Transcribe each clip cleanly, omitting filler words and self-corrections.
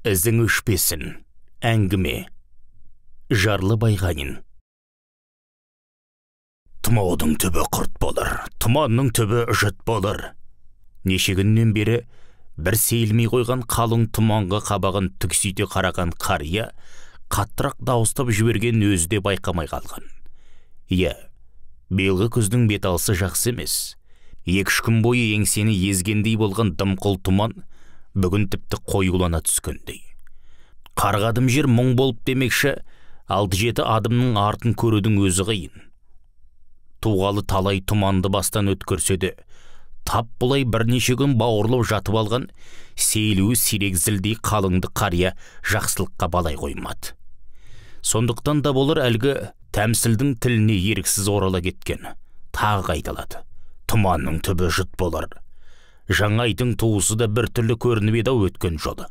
Ізің өшпесін. Әңгіме. Жарлы Байғанин. Тұмаудың түбі құрт болар, тұманның түбі жұт болар. Неше күннен бері бір сейілмей қойған қалың тұманға қабағын түксите қараған қария қаттырақ дауыстап жіберген өзі де байқамай қалған. Иә, биылғы күздің бет алысы жақсы емес. 2-3 күн бойы еңсені езгендей болған дымқыл тұман бүгін тіпті қоюлана түскендей. Қарға адым жер мұң болып демекші, 6-7 адымның артын көрудің өзі қиын. Туғалы талай тұманды бастан өткерсе де, тап бұлай бірнеше күн бауырлап жатып алған сейілуі сирек зілдей қалыңды қария жақсылыққа балай қоймады. Сондықтан да болар әлгі тәмсілдің тіліне еріксіз орала кеткен. Тағы қайталады. Тұманның түбі жұт болар. Жаңа айдың туысы да бір түрлі көрініп еді өткен жолы.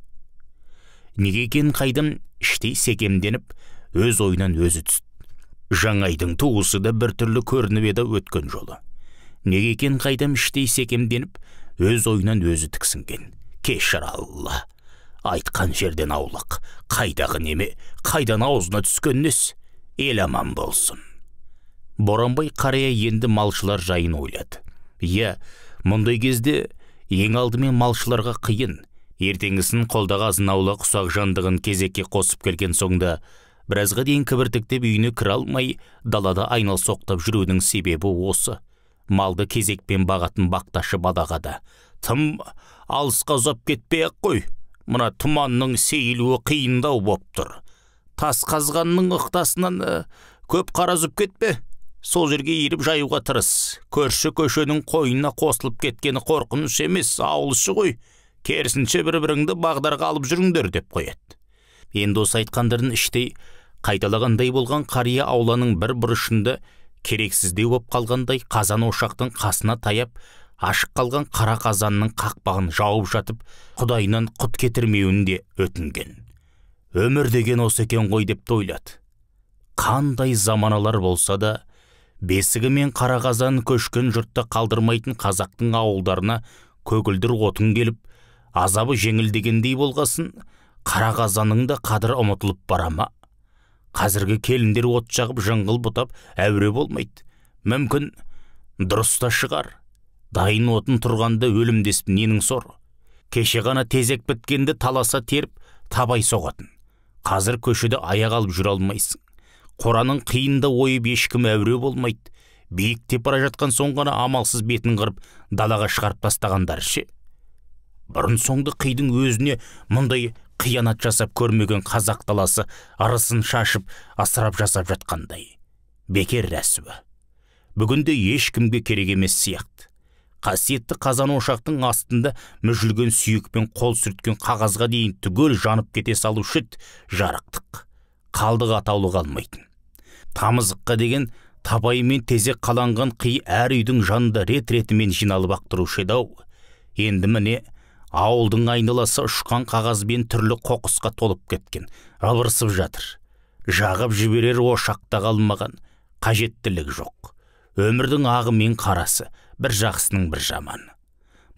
Неге екенін қайдам іштей секемденіп, өз ойынан өзі түсті. Жаңа айдың туысы да бір түрлі көрініп еді өткен жолы. Неге екенін қайдам іштей секемденіп, өз ойынан өзі тіксінген. Кешір Алла, айтқан жерден аулақ, қайдағы неме, қайдан аузына түскен нес, ел аман болсын. Боранбай қария енді малшылар жайын ойлады. Иә, мұндай кезде ең алдымен малшыларға қиын. Ертеңгісін қолдағы азын-аулақ ұсақ жандығын кезекке қосып келген соңда біразға дейін кібіртіктеп үйіне кіре алмай далада айналсоқтап жүрудің себебі осы. Малды кезекпен бағатын бақташы балаға да тым алысқа ұзап кетпей-ақ қой, мына тұманның сейілуі қиындау боп тұр. Тас қазғанның ықтасынан көп қар үзіп кетпе, сол жерге иіріп жаюға тырыс. Көрші көшенің қойнына қосылып кеткені қорқыныш емес, ауыл іші ғой. Керісінше бір-біріңді бағдарға алып жүріңдер деп қояды. Енді осы айтқандарын іштей қайталағандай болған қария ауланың бір бұрышында керексіздеу боп қалғандай қазан ошақтың қасына таяп, ашық қалған қара қазанның қақпағын жауып жатып, құдайынан құт кетірмеуін де өтінген. Өмір деген осы екен ғой деп ойлады. Қандай заманалар болса да, бесігі мен қара қазан көшкен жұртта қалдырмайтын қазақтың ауылдарына көгілдір отын келіп, азабы жеңілдегендей болғасын, қара қазанның да қадірі ұмытылып бара ма? Қазіргі келіндер от жағып жыңғыл бұтап әуре болмайды. Мүмкін дұрыс та шығар. Дайын отын тұрғанда өлімдесіп ненің соры? Кеше ғана тезек біткенді таласа теріп табай соғатын. Қазір көшеде аяқ алып жүре алмайсың. Қораның қиында ойып ешкім әуре болмайды. Биіктеп бара жатқан соң ғана амалсыз бетін қырып далаға шығарып тастағандар ше. Бұрын соңды қидың өзіне мұндай қиянат жасап көрмеген қазақ даласы ырысын шашып, асырап жасап жатқандай. Бекер рәсуа. Бүгінде ешкімге керек емес сияқты. Қасиетті қазан ошақтың астында мүжілген сүйекпен қол сүрткен қағазға дейін түгел жанып кете салушы еді жарықтық. Қалдық атаулы қалмайтын. Тамызыққа деген табайымен тезек қаланған қи әр үйдің жанында рет-ретімен жиналып ақтырушы еді-ау. Енді міне ауылдың айналасы ұшқан қағазбен түрлі қоқысқа толып кеткен, ыбырсып жатыр. Жағып жіберер ошақта қалмаған, қажеттілік жоқ. Өмірдің ағы мен қарасы, бір жақсының бір жаманы.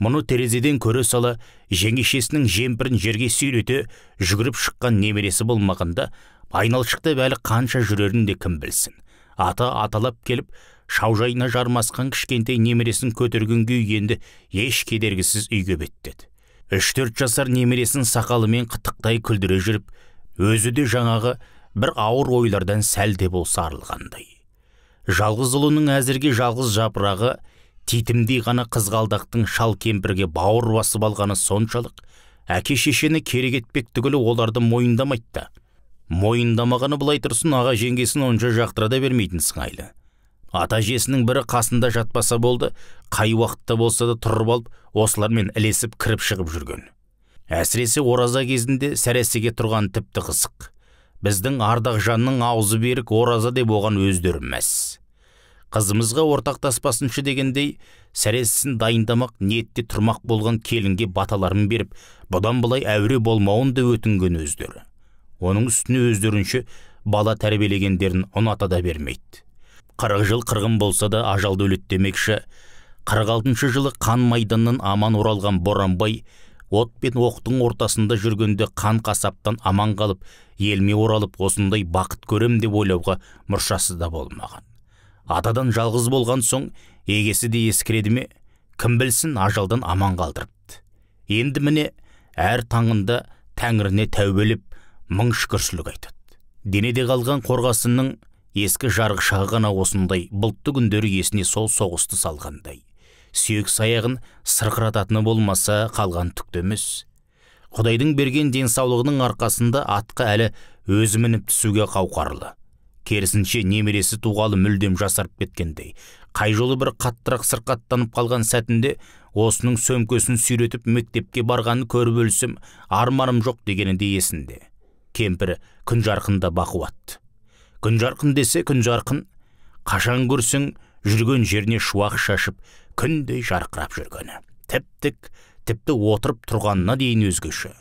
Мұны терезеден көре сала, жеңешесінің жемпірін жерге сүйрете жүгіріп шыққан немересі болмағанда, айналшықтап әлі қанша жүрерін де кім білсін. Аты аталап келіп, шаужайына жармасқан кішкентай немересін көтерген күй енді еш кедергісіз үйге беттеді. 3-4 жасар немересін сақалымен қытықтай күлдіре жүріп, өзі де жаңағы бір ауыр ойлардан сәл де болса арылғандай. Жалғыз ұлының әзірге жалғыз жапырағы титімдей ғана қызғалдақтың шал кемпірге бауыр басып алғаны соншалық, әке шешені керек етпек түгілі оларды мойындамайды да. Мойындамағаны былай тұрсын, аға жеңгесін онша жақтыра да бермейтін сыңайлы. Ата әжесінің бірі қасында жатпаса болды, қай уақытта болса да тұрып алып, осылармен ілесіп кіріп шығып жүрген. Әсіресе ораза кезінде сәресеге тұрған тіпті қызық. Біздің Ардақжанның аузы берік ораза деп оған өздері мәс. Қызымызға ортақтаспасыншы дегендей, сәресісін дайындамақ ниетте тұрмақ болған келінге баталарын беріп, бұдан былай әуре болмауын да өтінген өздері. Оның үстіне өздерінше бала тәрбиелегендерін ұната да бермейді. 40 жыл қырғын болса да ажалды өледі демекші, 46 жылы қан майданнан аман оралған Боранбай От пен оқтың ортасында жүргенде қан қасаптан аман қалып, елме оралып, осындай бақыт көрем деп ойлауға мұршасы да болмаған. Атадан жалғыз болған соң егесі де ескіреді ме, кім білсін, ажалдан аман қалдырыпты. Енді міне әр таңында тәңіріне тәубелеп мың шүкіршілік айтады. Денеде қалған қорғасының ескі жарғышағы ғана осындай бұлтты күндері есіне сол соғысты салғандай. Сүйек саяғын сырқырататыны болмаса қалған түкті емес. Құдайдың берген денсаулығының арқасында атқа әлі өзі мініп түсуге қауқарлы. Керісінше немересі туғалы мүлдем жасарып кеткендей. Қай жолы бір қаттырақ сырқаттанып қалған сәтінде осының сөмкесін сүйретіп мектепке барғанын көріп өлсем, арманым жоқ дегені де есінде. Кемпірі күн жарқында бақуатты. Күн жарқын десе күн жарқын, қашан көрсең жүрген жеріне шуақ шашып, күндей жарқырап жүргені. Тіптік, тіпті отырып тұрғанына дейін өзгеше.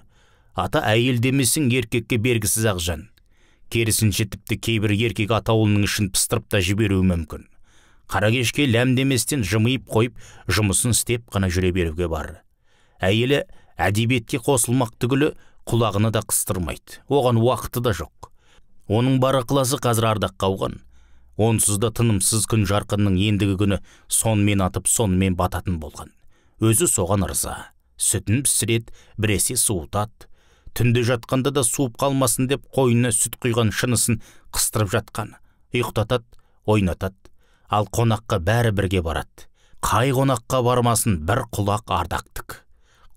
Ата әйел демесің еркекке бергісіз ақжан. Керісінше тіпті кейбір еркек атаулының ішін пыстырып та жіберуі мүмкін. Қара кешке ләм деместен жымиып қойып, жұмысын істеп қана жүре беруге бар. Әйелі әдебиетке қосылмақ түгілі құлағына да қыстырмайды. Оған уақыты да жоқ. Оның бар ықыласы қазір ардаққа ауған. Онсыз да тынымсыз күн жарқынның ендігі күні сонымен атып, сонымен бататын болған. Өзі соған ырза. Сүтін пісіреді, біресе суытады. Түнде жатқанда да суып қалмасын деп қойнына сүт құйған шынысын қыстырып жатқан. Ұйықтатады, ойнатады. Ал қонаққа бәрі бірге барады. Қай қонаққа бармасын бір құлақ ардақтық.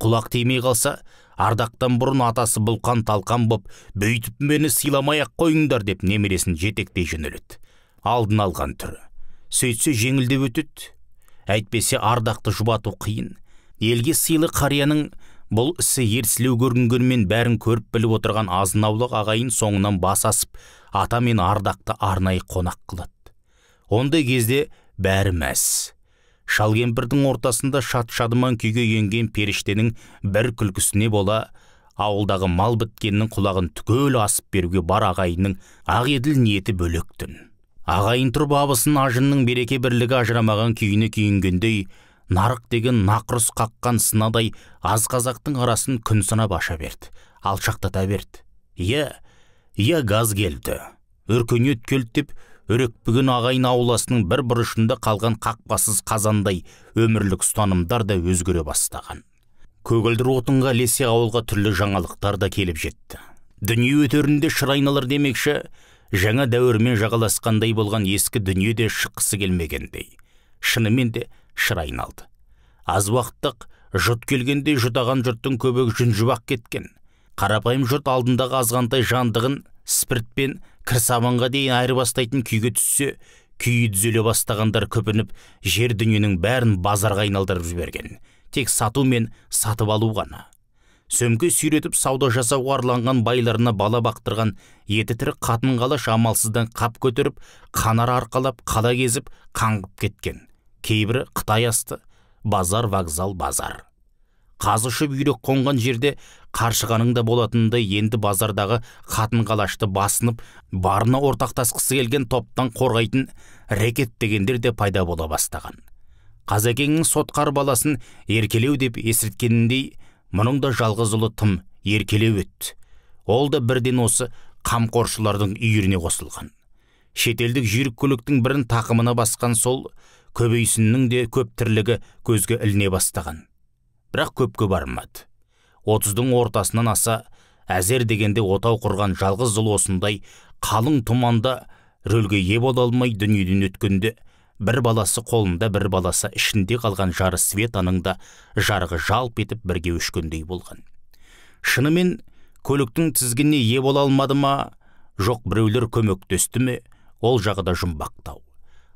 Құлақ тимей қалса, ардақтан бұрын атасы бұлқан талқан боп, бүйтіп мені сыйламай-ақ қойыңдар деп немересін жетектей жөнеледі. Алдын алған түрі. Сөйтсе жеңілдеп өтеді. Әйтпесе ардақты жұбату қиын. Елге сыйлы қарияның бұл ісі ерсілеу көрінгенмен бәрін көріп біліп отырған азынаулық ағайын соңынан бас асып, ата мен ардақты арнайы қонақ қылады. Ондай кезде бәрі мәз. Шал кемпірдің ортасында шат-шадыман күйге енген періштенің бір күлкісіне бола, ауылдағы мал біткеннің құлағын түгел асып беруге бар ағайынның ақ еділ ниеті бөлектін. Ағайын тұрып абысын ажынның береке бірлігі ажырамаған күйіне күйінгендей, нарық деген нақұрыс қаққан сынадай аз қазақтың арасын күн санап аша берді, алшақтата берді. Иә, газ келді, өркениет келді деп өрекпіген ағайын ауласының бір бұрышында қалған қақпасыз қазандай өмірлік ұстанымдар да өзгере бастаған. Көгілдір отынға ілесе ауылға түрлі жаңалықтар да келіп жетті. Дүние өтерінде шыр айналар демекші, жаңа дәуірмен жағаласқандай болған ескі дүние де шыққысы келмегендей. Шынымен де шыр айналды. Аз уақыттық жұт келгенде жұтаған жұрттың көбі жүн-жұбақ кеткен. Қарапайым жұрт алдындағы азғантай жандығын спиртпен кір сабынға дейін айырбастайтын күйге түссе, күйі түзеле бастағандар көпініп, жер дүниенің бәрін базарға айналдырып жіберген. Тек сату мен сатып алу ғана. Сөмке сүйретіп сауда жасауға арланған байларына бала бақтырған еті тірі қатын қалаш амалсыздан қап көтеріп, қанар арқалап, қала кезіп, қаңғып кеткен. Кейбірі Қытай асты, базар, вокзал, базар. Қазы ұшып үйрек қонған жерде қаршығаның да болатындай енді базардағы қатын қалашты басынып, барына ортақтасқысы келген топтан қорғайтын рекет дегендер де пайда бола бастаған. Қазекеңнің сотқар баласын еркелеу деп есірткеніндей, мұның да жалғыз ұлы тым еркелеу өтті. Ол да бірден осы қамқоршылардың үйіріне қосылған. Шетелдік жүйрік көліктің бірін тақымына басқан сол көбейсіннің де көп тірлігі көзге іліне бастаған. Бірақ көпке бармады. 30-дың ортасынан аса әзер дегенде отау құрған жалғыз ұл осындай қалың тұманда рөлге ие бола алмай дүниеден өткенде бір баласы қолында, бір баласы ішінде қалған жары Светаның да жарығы жалп етіп бірге өшкендей болған. Шынымен көліктің тізгініне ие бола алмады ма, жоқ біреулер көмектесті ме, ол жағы да жұмбақтау.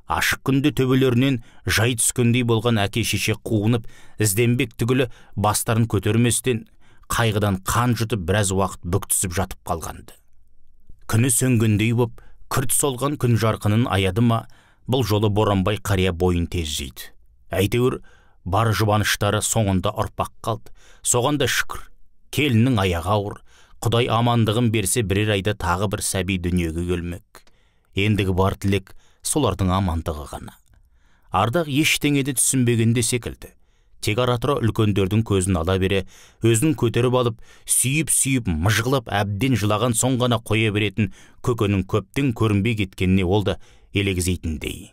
Ашық күнде төбелерінен жай түскендей болған әке шеше қуынып, ізденбек түгілі бастарын көтерместен, қайғыдан қан жұтып біраз уақыт бүк түсіп жатып қалғанды. Күні сөнгендей боп, күрт солған күн жарқынын аяды ма, бұл жолы Боранбай қария бойын тез жейді. Әйтеуір бар жұбаныштары соңында ұрпақ қалды. Соған да шүкір. Келіннің аяғы ауыр. Құдай амандығын берсе бірер айда тағы бір сәби дүниеге келмек. Ендігі бар тілек солардың амандығы ғана. Ардақ ештеңеде түсінбегенде секілді. Тек ара-тұра үлкендердің көзін ала бере, өзін көтеріп алып, сүйіп-сүйіп мыжғылап әбден жылаған соң ғана қоя беретін көкенің көптен көрінбей кеткеніне ол да елегізейтіндей.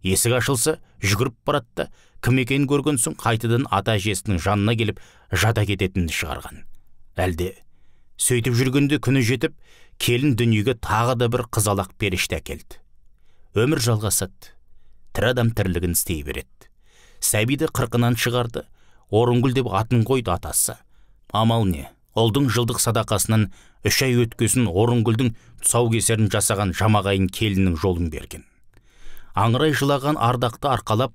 Есік ашылса, жүгіріп барады да, кім екенін көрген соң қайтадан ата әжесінің жанына келіп жата кететінін шығарған. Әлде сөйтіп жүргенде күні жетіп, келін дүниеге тағы да бір қызалақ періште әкелді. Өмір жалғасады, тірі адам тірлігін істей береді. Сәбиді қырқынан шығарды, Орынгүл деп атын қойды атасы. Амал не, ұлдың жылдық садақасынан 3 ай өткесін Орынгүлдің тұсаукесерін жасаған жамағайын келіннің жолын берген. Аңырай жылаған ардақты арқалап,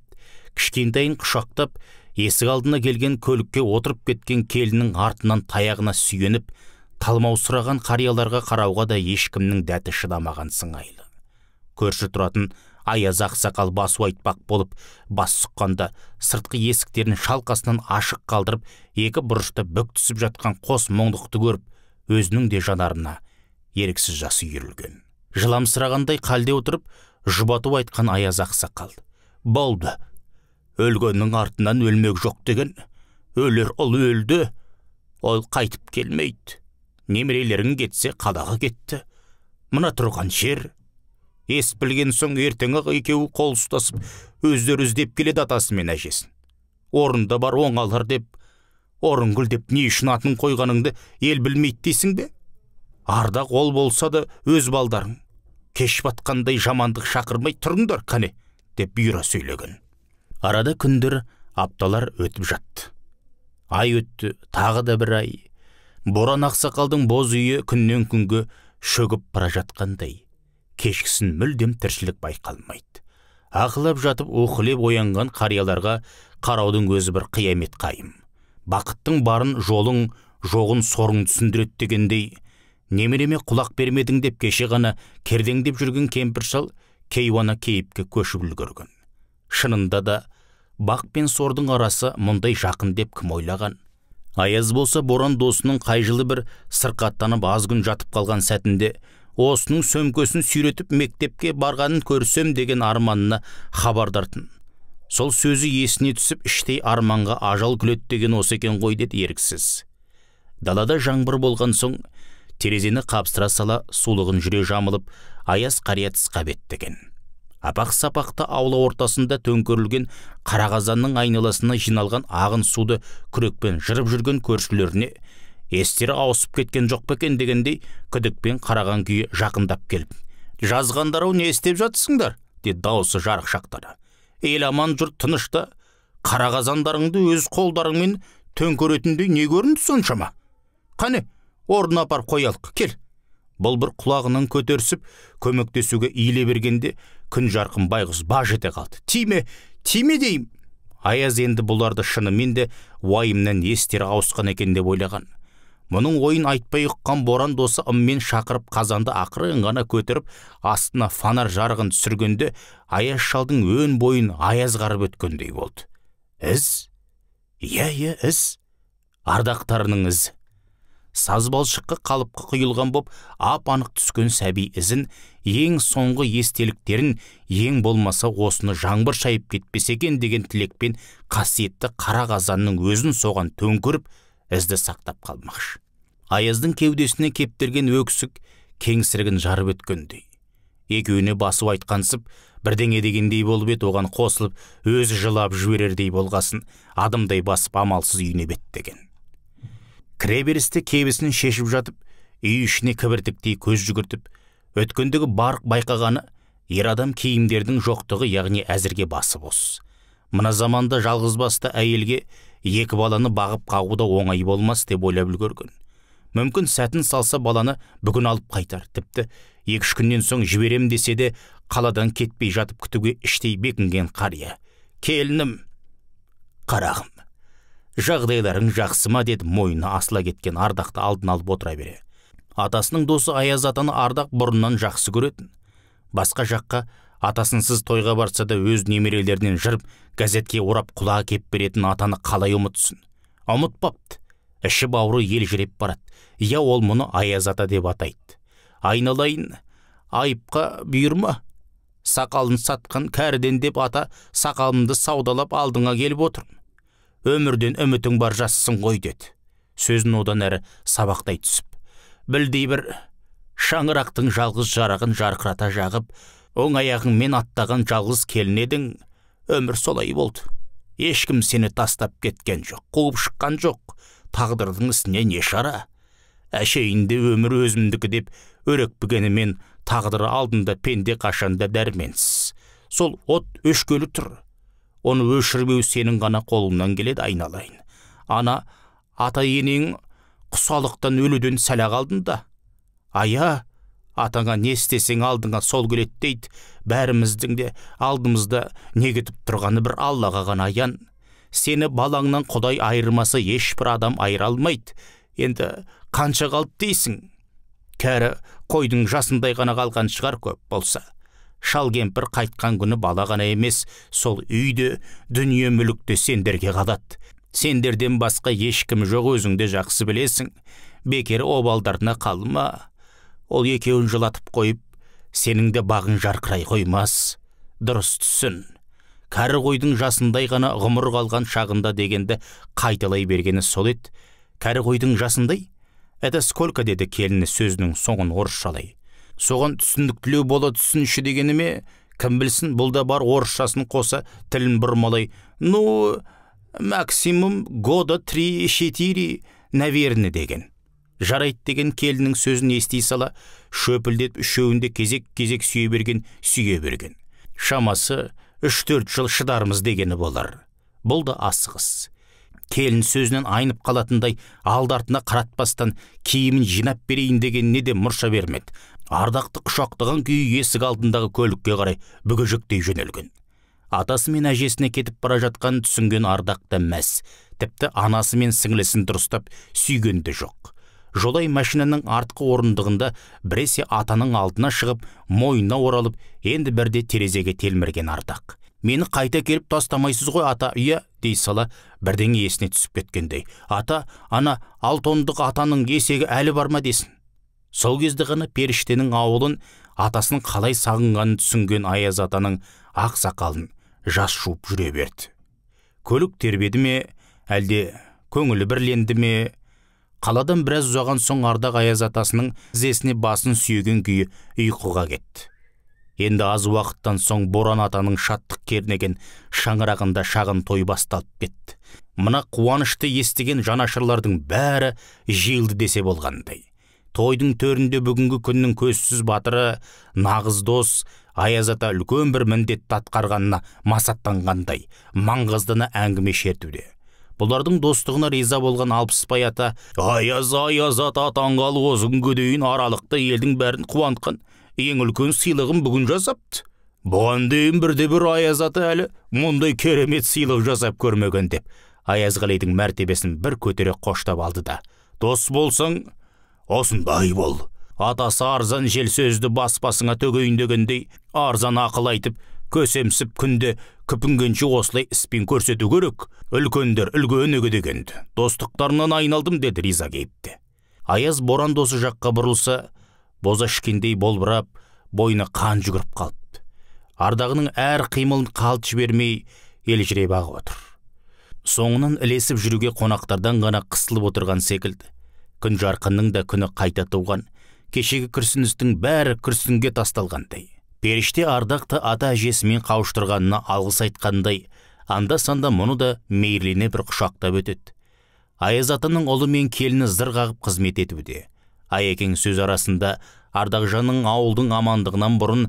кішкентайын құшақтап, есік алдына келген көлікке отырып кеткен келіннің артынан таяғына сүйеніп, талмаусыраған қарияларға қарауға да ешкімнің дәті шыдамаған сыңайлы. Көрші тұратын Аяз ақсақал басу айтпақ болып, бас сұққанда сыртқы есіктерін шалқасынан ашық қалдырып, екі бұрышта бүк түсіп жатқан қос мұңдықты көріп, өзінің де жанарына еріксіз жасы үйірілген. Жыламсырағандай халде отырып, жұбату айтқан Аяз ақсақал: «Болды, өлгеннің артынан өлмек жоқ деген, өлер ұл өлді, ол қайтып келмейді. Немерелерің кетсе қалаға кетті. Мына тұрған жер. Ес білген соң ертең-ақ екеуі қол ұстасып, өздері іздеп келеді атасы мен әжесін. Орында бар оңалар деп, Орынгүл деп не үшін атын қойғаныңды ел білмейді дейсің бе? Ардақ ол болса да өз балдарың. Кеш батқандай жамандық шақырмай тұрыңдар, қане», деп бұйыра сөйлеген. Арада күндер, апталар өтіп жатты. Ай өтті, тағы да бір ай. Боран ақсақалдың боз үйі күннен күнге шөгіп бара жатқандай. Кешкісін мүлдем тіршілік байқалмайды. Ақылап жатып уһілеп оянған қарияларға қараудың өзі бір қиямет қайым. Бақыттың барын жолың, жоғын сорың түсіндіреді дегендей, немереме құлақ бермедің деп кеше ғана кердеңдеп жүрген кемпір шал кейуана кейіпке көшіп үлгерген. Шынында да бақ пен сордың арасы мұндай жақын деп кім ойлаған? Аяз болса Боран досының қай жылы бір сырқаттанып аз күн жатып қалған сәтінде осының сөмкесін сүйретіп мектепке барғанын көрсем деген арманына хабардартын. Сол сөзі есіне түсіп, іштей арманға ажал күледі деген осы екен ғой деді еріксіз. Далада жаңбыр болған соң терезені қапсыра сала сулығын жүре жамылып, Аяз қария тысқа беттеген. Апақ-сапақты аула ортасында төңкерілген қара қазанның айналасына жиналған ағын суды күрекпен жырып жүрген көршілеріне естері ауысып кеткен жоқ па екен дегендей күдікпен қараған күйі жақындап келіп, «Жазғандар-ау, не істеп жатсыңдар?» деді дауысы жарықшақтады. «Ел аман, жұрт тынышта, қара қазандарыңды өз қолдарыңмен төңкеретіндей не көрінді соншама? Қане, орнына апарып қоялық, кел». Бұл бір құлағынан көтерісіп, көмектесуге иіле бергенде күн жарқын байғұс баж ете қалды. «Тиме, тиме деймін!» Аяз енді бұларды шынымен де уайымнан естері ауысқан екен деп ойлаған. Мұның ойын айтпай ұққан Боран досы ыммен шақырып, қазанды ақырын ғана көтеріп, астына фонар жарығын түсіргенде Аяз шалдың өн бойын аяз қарып өткендей болды. Із? Иә, иә, із. Ардақтарының ізі. Саз балшыққа қалыпқа құйылған боп, ап-анық түскен сәби ізін, ең соңғы естеліктерін, ең болмаса осыны жаңбыр шайып кетпесе екен деген тілекпен қасиетті қара қазанның өзін соған төңкеріп, ізді сақтап қалмақшы. Аяздың кеудесіне кептелген өксік кеңсірігін жарып өткендей. Екеуіне басу айтқансып, бірдеңе дегендей болып еді, оған қосылып, өзі жылап жіберердей болғасын, адымдай басып амалсыз үйіне беттеген. Кіреберісте кебісін шешіп жатып, үй ішіне кібіртіктей көз жүгіртіп, өткендегі барық байқағаны ер адам киімдердің жоқтығы, яғни әзірге басы бос. Мына заманда жалғыз басты әйелге екі баланы бағып қағу да оңай болмас деп ойлап үлгерген. Мүмкін сәтін салса баланы бүгін алып қайтар, тіпті 2-3 күннен соң жіберем десе де қаладан кетпей жатып күтуге іштей бекінген қария. «Келінім, қарағым, жағдайларың жақсы ма?» деді мойнына асыла кеткен Ардақты алдын алып отыра бере. Атасының досы Аяз атаны Ардақ бұрыннан жақсы көретін. Басқа жаққа атасынсыз тойға барса да өз немерелерінен жырып, газетке орап құлағы кеп беретін атаны қалай ұмытсын? Ұмытпапты. Іші бауыры елжіреп барады. Я ол мұны Аяз ата деп атайды. «Айналайын, айыпқа бұйырма. Сақалын сатқан кәріден деп ата сақалымды саудалап алдыңа келіп отырмын. Өмірден үмітің бар жассың ғой деді. Сөзін одан әрі сабақтай түсіп. Білдей бір шаңырақтың жалғыз жарығын жарқырата жағып, оң аяғыңмен аттаған жалғыз келін едің, өмір солай болды. Ешкім сені тастап кеткен жоқ, қуып шыққан жоқ. Тағдырдың ісіне не шара? Әшейінде өмір өзімдікі деп өрекпігенімен тағдыр алдында пенде қашанда дәрменсіз. Сол от өшкелі тұр. Оны өшірмеу сенің ғана қолыңнан келеді, айналайын. Ана ата енең құсалықтан өлуден сәл қалдың да. Ая, атаңа не істесең алдыңа сол келеді дейді. Бәріміздің де алдымызда не күтіп тұрғаны бір Аллаға ғана аян. Сені балаңнан Құдай айырмаса ешбір адам айыра алмайды. Енді қанша қалды дейсің? Кәрі қойдың жасындай ғана қалған шығар көп болса. Шал кемпір қайтқан күні бала ғана емес, сол үйде, дүние мүлікте сендерге қалады. Сендерден басқа ешкім жоқ, өзіңде жақсы білесің. Бекер обалдарына қалма. Ол екеуін жылатып қойып, сенің де бағың жарқырай қоймас. Дұрыс түсін. Кәрі қойдың жасындай ғана ғұмыр қалған шағында дегенді қайталай бергені сол еді. Кәрі қойдың жасындай? Это сколько, деді келіні сөзінің соңын орысшалай. Соған түсініктілеу бола түсінші дегеніме, кім білсін, бұл да бар орысшасын қоса тілін бұрмалай. Ну, максимум года 3-4, наверное, деген. Жарайды деген келіннің сөзін ести сала, шөпілдетіп үшеуінде кезек-кезек сүйе берген, сүйе берген. Шамасы 3-4 жыл шыдармыз дегені болар. Бұл да асығыс. Келін сөзінен айнып қалатындай алды артына қаратпастан киімін жинап берейін дегеніне де мұрша бермеді. Ардақты құшақтаған күйі есік алдындағы көлікке қарай бүгежектей жөнелген. Атасы мен әжесіне кетіп бара жатқанын түсінген Ардақ та мәз. Тіпті анасы мен сіңлісін дұрыстап сүйген де жоқ. Жолай машинаның артқы орындығында біресе атаның алдына шығып, мойнына оралып, енді бірде терезеге телмірген Ардақ. Мені қайта келіп тастамайсыз ғой, ата, иә, дей сала бірдеңе есіне түсіп кеткендей. Ата, ана алтондық атаның есегі әлі бар ма десін. Сол кезде ғана періштенің ауылын, атасын қалай сағынғанын түсінген Аяз атаның ақ сақалын жас жуып жүре берді. Көлік тербеді ме, әлде көңілі бірленді ме? Қаладан біраз ұзаған соң Ардақ Аяз атасының тізесіне басын сүйеген күйі ұйқыға кетті. Енді аз уақыттан соң Боран атаның шаттық кернеген шаңырағында шағын той басталып кетті. Мына қуанышты естіген жанашырлардың бәрі жиылды десе болғандай. Тойдың төрінде бүгінгі күннің көзсіз батыры, нағыз дос Аяз ата үлкен бір міндетті атқарғанына масаттанғандай, маңғаздана әңгіме шертуде. Бұлардың достығына риза болған Алпысбай ата, «Аяз, Аяз ата атанғалы осы күнге дейін аралықта елдің бәрін қуантқан, ең үлкен сыйлығын бүгін жасапты. Бұған дейін бірде-бір Аяз ата әлі мұндай керемет сыйлық жасап көрмеген» деп Аязғалидың мәртебесін бір көтере қоштап алды да, «Дос болсаң, осындай бол. Атасы арзан жел сөзді бас басыңа төгейін дегендей, арзан ақыл айтып, көсемсіп күнде күпінгенше осылай іспен көрсету керек. Үлкендер үлгі өнеге дегенді. Достықтарынан айналдым» деді риза кейіпте. Аяз Боран досы жаққа бұрылса, боза ішкендей болбырап, бойына қан жүгіріп қалыпты. Ардағының әр қимылын қалт жібермей, елжіреп ағып отыр. Соңынан ілесіп жүруге қонақтардан ғана қысылып отырған секілді. Күн жарқынның да күні қайта туған, кешегі күрсіністің бәрі күрсінге тасталғандай. Періште Ардақты ата әжесімен қауыштырғанына алғыс айтқандай, анда-санда мұны да мейірлене бір құшақтап өтеді. Аяз атаның ұлы мен келіні зыр қағып қызмет етуде. Аякең сөз арасында Ардақжанның ауылдың амандығынан бұрын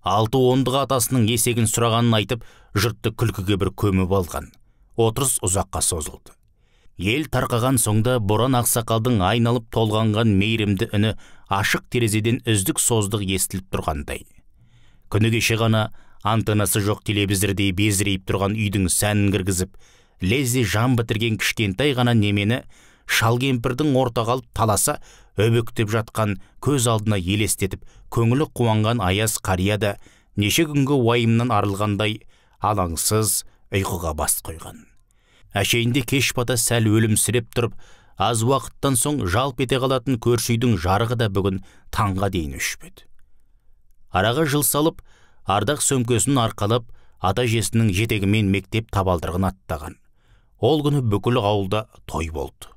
6 ондық атасының есегін сұрағанын айтып, жұртты күлкіге бір көміп алған. Отырыс ұзаққа созылды. Ел тарқаған соңда Боран ақсақалдың айналып толғанған мейірімді үні ашық терезеден үздік создық естіліп тұрғандай. Күні кеше ғана антеннасы жоқ телевизордей безірейіп тұрған үйдің сәнін кіргізіп, лезде жан бітірген кішкентай ғана немені шал кемпірдің ортаға алып таласа өбектеп жатқан көз алдына елестетіп, көңілі қуанған Аяз қария да неше күнгі уайымнан арылғандай алаңсыз ұйқыға бас қойған. Әшейінде кеш бата сәл өлімсіреп тұрып, аз уақыттан соң жалп ете қалатын көрші үйдің жарығы да бүгін таңға дейін өшпеді. Араға жыл салып, Ардақ сөмкесін арқалап, ата әжесінің жетегімен мектеп табалдырығын аттаған. Ол күні бүкіл ауылда той болды.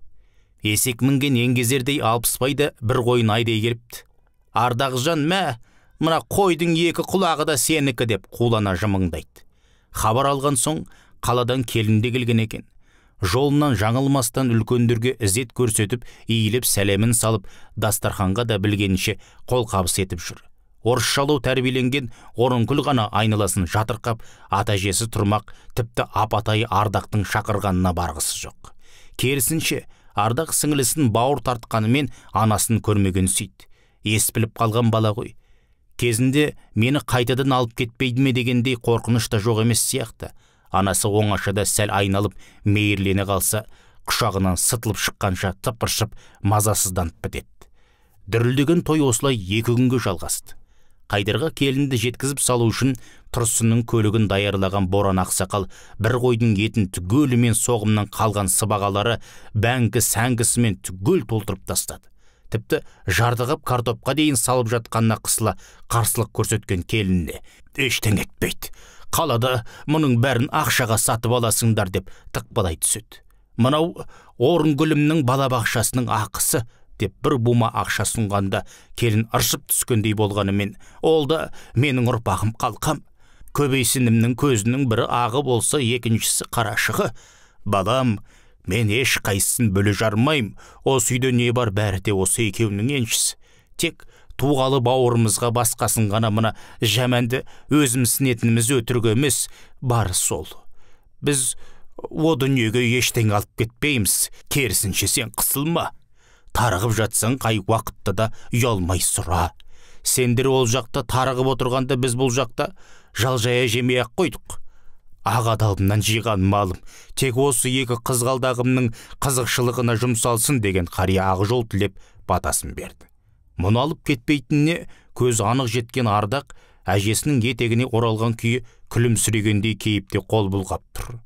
Есек мінген еңгезердей Алпысбай да бір қойын айдай келіпті. Ардақжан, мә, мына қойдың екі құлағы да сенікі деп қулана жымыңдайды. Хабар алған соң қаладан келін де келген екен. Жолынан жаңылмастан үлкендерге ізет көрсетіп, иіліп сәлемін салып, дастарханға да білгенше қолқабыс етіп жүр. Орысшалау тәрбиеленген Орынкүл ғана айналасын жатырқап, ата-әжесі тұрмақ, тіпті апатайы Ардақтың шақырғанына барғысы жоқ. Керісінше, Ардақ сіңілісін бауыр тартқанымен анасын көрмеген сүйді. Ес біліп қалған бала ғой. Кезінде мені қайтадан алып кетпейді ме дегендей қорқыныш та жоқ емес сияқты. Анасы оңашада сәл айналып мейірлене қалса, құшағынан сытылып шыққанша тыпыршып мазасызданып бітеді. Дүрілдеген той осылай 2 күнге жалғасты. Қайдарға келінді жеткізіп салу үшін Тұрсынның көлігін даярлаған Боран ақсақал бір қойдың етін түгелімен соғымнан қалған сыбағалары бәңкі-сәңкісімен түгел толтырып тастады. Тіпті жардығып картопқа дейін салып жатқанына қысыла қарсылық көрсеткен келініне ештеңе етпейді. Қалада мұның бәрін ақшаға сатып аласыңдар деп тықпалай түседі. Мынау Орынгүлімнің балабақшасының ақысы деп бір бума ақша ұсынғанда келін ыршып түскендей болғанымен, ол да менің ұрпағым қалқам. Көбейсінімнің көзінің бірі ағы болса, екіншісі қарашығы. Балам, мен еш қайсысын бөле жармаймын. Осы үйде не бар, бәрі де осы екеуінің еншісі. Тек туғалы бауырымызға басқасын ғана мына жаманды өзімсінетініміз өтірік емес, бар сол. Біз о дүниеге ештеңе алып кетпейміз. Керісінше сен қысылма. Тарығып жатсаң қай уақытта да ұялмай сұра. Сендер ол жақта тарығып отырғанда біз бұл жақта жал-жая жемей-ақ қойдық. Ақ адалымнан жиған малым тек осы екі қызғалдағымның қызықшылығына жұмсалсын деген қария ақ жол тілеп батасын берді. Мұны алып кетпейтініне көзі анық жеткен Ардақ әжесінің етегіне оралған күйі күлімсірегендей кейіпте қол бұлғап тұр.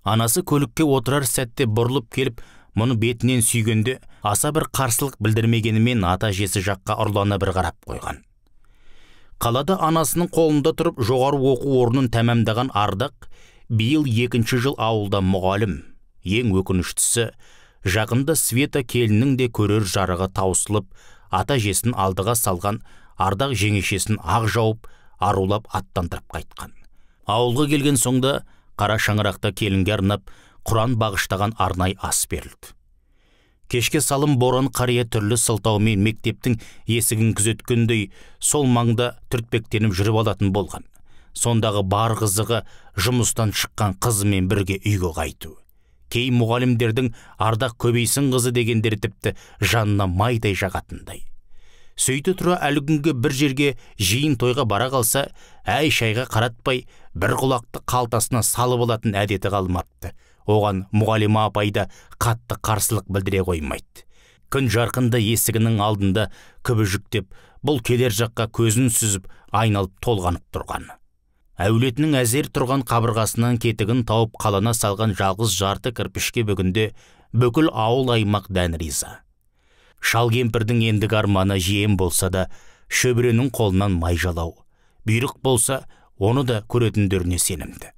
Анасы көлікке отырар сәтте бұрылып келіп, мұны бетінен сүйгенде аса бір қарсылық білдірмегенімен ата әжесі жаққа ұрлана бір қарап қойған. Қалада анасының қолында тұрып жоғары оқу орнын тәмамдаған Ардақ биыл 2-ші жыл ауылда мұғалім. Ең өкініштісі, жақында Света келіннің де көрер жарығы таусылып, ата әжесін алдыға салған Ардақ жеңешесін ақ жауып, арулап аттандырып қайтқан. Ауылға келген соңда қара шаңырақта келінге арнап Құран бағыштаған арнай ас берілді. Кешке салым Боран қария түрлі сылтаумен мектептің есігін күзеткендей сол маңда түртпектеніп жүріп алатын болған. Сондағы бар қызығы жұмыстан шыққан қызымен бірге үйге қайту. Кей мұғалімдердің Ардақ көбейсін қызы дегендері тіпті жанына майдай жағатындай. Сөйте тұра әлі күнге бір жерге жиын тойға бара қалса, әй шайға қаратпай бір құлақты қалтасына салып алатын әдеті қалмапты. Оған мұғалима апай да қатты қарсылық білдіре қоймайды. Күн жарқында есігінің алдында күбіжіктеп, бұл келер жаққа көзін сүзіп, айналып толғанып тұрған. Әулетінің әзер тұрған қабырғасынан кетігін тауып қалана салған жалғыз жарты кірпішке бүгінде бүкіл ауыл аймақ дән риза. Шал кемпірдің ендігі арманы жиен болса да, шөберенің қолынан май жалау. Бұйрық болса, оны да көретіндеріне сенімді.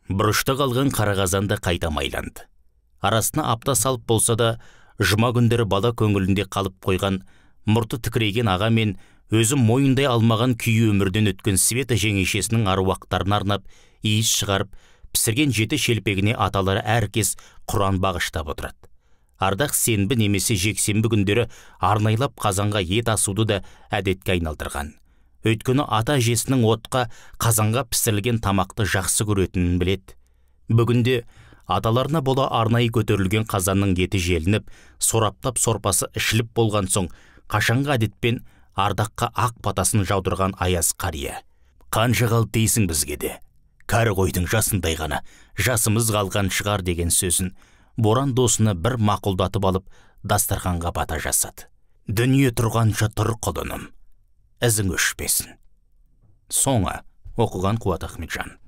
Бұрышта қалған қара қазан да қайта майланды. Арасына апта салып болса да, жұма күндері бала көңілінде қалып қойған, мұрты тікірейген аға мен өзі мойындай алмаған күйі өмірден өткен Света жеңешесінің аруақтарын арнап, иіс шығарып, пісірген 7 шелпегіне аталары әркез Құран бағыштап отырады. Ардақ сенбі немесе жексенбі күндері арнайлап қазанға ет асуды да әдетке айналдырған. Өйткені ата әжесінің отқа, қазанға пісірілген тамақты жақсы көретінін біледі. Бүгінде аталарына бола арнайы көтерілген қазанның еті желініп, сораптап сорпасы ішіліп болған соң, қашанғы әдетпен Ардаққа ақ батасын жаудырған Аяз қария. Қанша қалды дейсің бізге де? Кәрі қойдың жасындай ғана, жасымыз қалған шығар деген сөзін Боран досына бір мақұлдатып алып, дастарханға бата жасады. Дүние тұрғанша тұр құлыным, ізің өшпесін. Соңы оқыған Қуат Ахметжан.